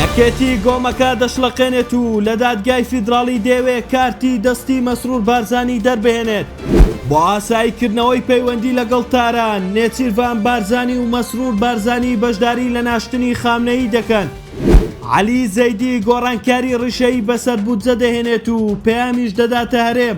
یەکێتی گۆمەکە دەشڵەقێنێت و لە دادگای فیدراڵی دەیەوێ کارتی دەستی مەسرور بارزانی دەربهێنێت. بۆ ئاساییکردنەوەی پەیوەندی لەگەڵ تاران، نێچیرڤان بارزانی و مەسرور بارزانی بەشداری لە ناشتنی خامنەیی دەکەن. عەلی زەیدی گۆڕانکاری ڕیشەیی بەسەر بودجە دەهێنێت و پەیامیش دەداتە هەرێم.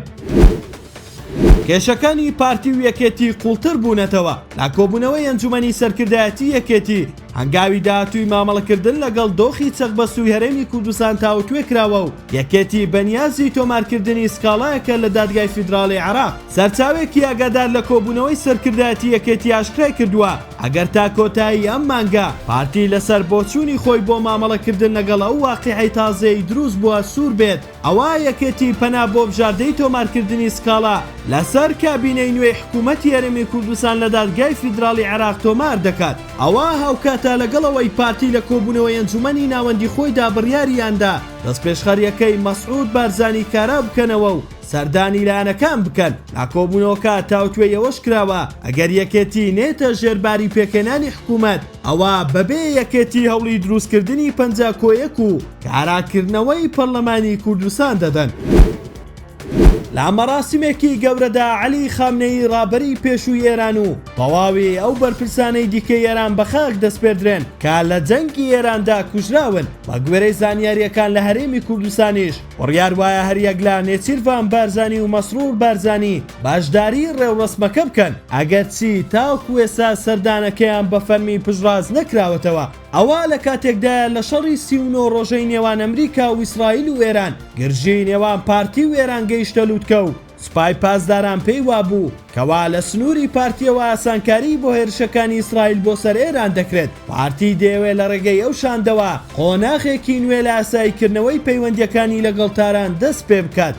کێشەکانی پارتی و یەکێتی قوڵتر بوونەتەوە لە کۆبوونەوەی ئەنجومەنی سەرکردایەتی یەکێتی، هەنگاوی داهاتووی مامەڵەکردن لەگەڵ دۆخی چەقبەستووی هەرێمی کوردستان تاوتوێ کراوە و یەکێتی بەنیازی تۆمارکردنی سکاڵایەکە لە دادگای فیدراڵی عێراق. سەرچاوەیەکی ئاگادار لە کۆبوونەوەی سەرکردایەتی یەکێتی ئاشکرای کردووە، ئەگەر تا کۆتایی ئەم مانگە پارتی لەسەر بۆچوونی خۆی بۆ مامەڵەکردن لەگەڵ ئەو واقیعەی تازەی دروست بووە سوور بێت، ئەوا یەکێتی پەنا بۆ بژاردەی تۆمارکردنی سکاڵا لەسەر کابینەی نوێی حکوومەتی هەرێمی کوردستان لە دادگای فیدراڵی عێراق تۆمار دەکات. ئەوە هاوکاتە لەگەڵ ئەوەی پارتی لە کۆبوونەوەی ئەنجوومەنی ناوەندی خۆیدا بڕیاریاندا دەستپێشخەرییەکەی مەسعود بارزانی کارا بکەنەوە و سەردانی لایەنەکان بکەن. لە کۆبوونەوەکە تاوتوێی ئەوەش کراوە ئەگەر یەکێتی نێتە ژێر باری پێکهێنانی حکوومەت، ئەوا بەبێ یەکێتی هەوڵی دروستکردنی 50+1 و کاراکردنەوەی پەرلەمانی کوردستان دەدەن. لە مەراسیمێکی گەورەدا عەلی خامنەیی ڕابەری پێشووی ئێران و تەواوی ئەو بەرپرسانەی دیکەی ئێران بە خاک دەسپێردرێن کە لە جەنگی ئێراندا کوژراون. بەگوێرەی زانیارییەکان لە هەرێمی کوردستانیش بڕیار وایە هەریەک لە نێچیرڤان بارزانی و مەسرور بارزانی بەشداری ڕێوڕەسمەکە بکەن، ئەگەرچی تاوەکو ئێستا سەردانەکەیان بە فەرمی پشتڕاست نەکراوەتەوە. ئەوە لە کاتێکدایە لە شەڕی 39 ڕۆژەی نێوان ئەمریکا و ئیسرائیل و ئێران، گرژیی نێوان پارتی و ئێران گەیشتە لوتکە و سوپای پاسداران پێی وابوو کەوا لە سنووری پارتییەوە ئاسانکاریی بۆ هێرشەکانی ئیسرائیل بۆ سەر ئێران دەکرێت. پارتی دەیەوێت لە ڕێگەی ئەو شاندەوە قۆناغێکی نوێ لە ئاساییکردنەوەی پەیوەندییەکانی لەگەڵ تاران دەست پێ بکات.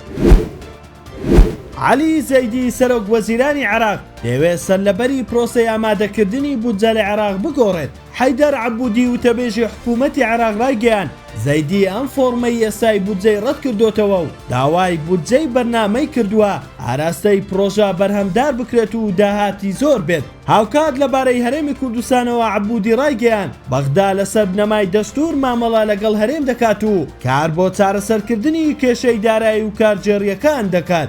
عەلی زەیدی سەرۆک وەزیرانی عێراق دەیەوێت سەرلەبەری پرۆسەی ئامادەکردنی بودجە لە عێراق بگۆڕێت. حەیدەر عەبودی وتەبێژی حکوومەتی عێراق ڕایگەیاند، زەیدی ئەم فۆڕمەی ئێستای بودجەی ڕەتکردۆتەوە و داوای بودجەی بەرنامەی کردووە ئاراستەی پڕۆژە بەرهەمدار بکرێت و داهاتی زۆر بێت. هاوکات لەبارەی هەرێمی کوردستانەوە عەبودی ڕایگەیاند، بەغدا لەسەر بنەمای دەستوور مامەڵە لەگەڵ هەرێم دەکات و کار بۆ چارەسەرکردنی کێشەی دارایی و کارگێڕییەکان دەکات.